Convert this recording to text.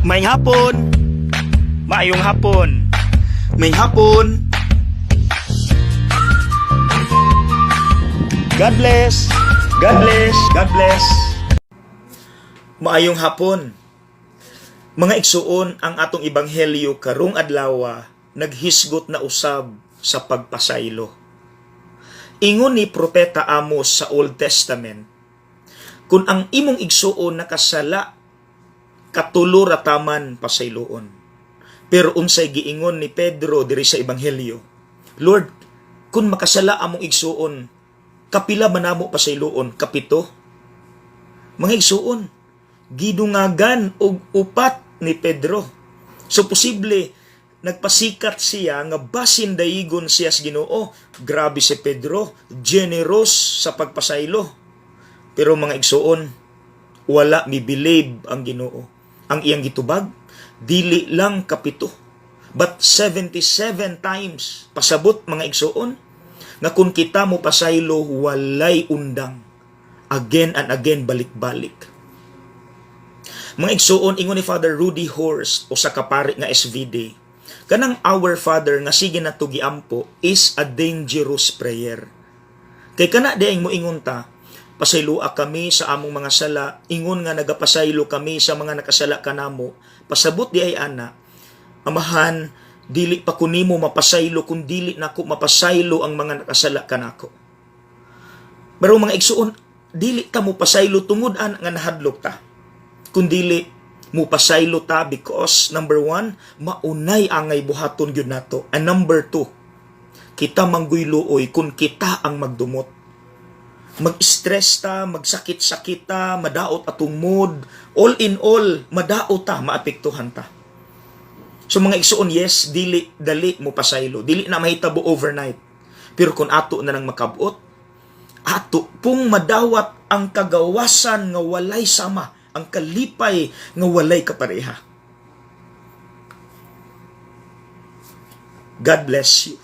Maayong hapon. Maayong hapon. Maayong hapon. God bless. God bless. God bless. Maayong hapon. Mga igsuon, ang atong ebanghelyo karong adlaw naghisgot na usab sa pagpasaylo. Ingon ni Propeta Amos sa Old Testament, kung ang imong igsuon nakasala, katulo ra taman pasayloon. Pero unsay giingon ni Pedro diri sa ebanghelyo? "Lord, kung makasala among igsuon, kapila man namo pasayloon? Kapito?" Mga igsuon, gidungagan og upat ni Pedro. So posible nagpasikat siya nga basin daigon siya sa Ginoo. Grabe si Pedro, generous sa pagpasaylo. Pero mga igsuon, wala mi believe ang Ginoo. Ang iyang gitubag, dili lang kapito, but 77 times. Pasabot, mga igsuon, nga kung kita mo pasaylo, walay undang. Again and again, balik-balik. Mga igsuon, ingon ni Father Rudy Horst, usa ka pari nga SVD, kanang Our Father nga sige nato giampo is a dangerous prayer. Kay kana diay mo ingon ta, "Pasayloa kami sa among mga sala, ingon nga nagapasaylo kami sa mga nakasala kanamo." Pasabot di ay ana, "Amahan, dili pa ko nimo mapasaylo kung dili nako mapasaylo ang mga nakasala kanako." Pero mga igsuon, dili ta mo pasaylo tungod ana nga nahadlok ta. Kundili mo pasaylo ta because number one, maunay angay buhaton gyud nato. And number two, kita mangguy luoy kung kita ang magdumot. Mag-stress ta, magsakit-sakit ta, madaot atong mood, all in all, madaot ta, maapektuhan ta. So mga igsuon, yes, dili dali mo pasaylo, dili na mahitabo overnight. Pero kung ato na nang makabot, ato pong madawat ang kagawasan nga walay sama, ang kalipay nga walay kapareha. God bless you.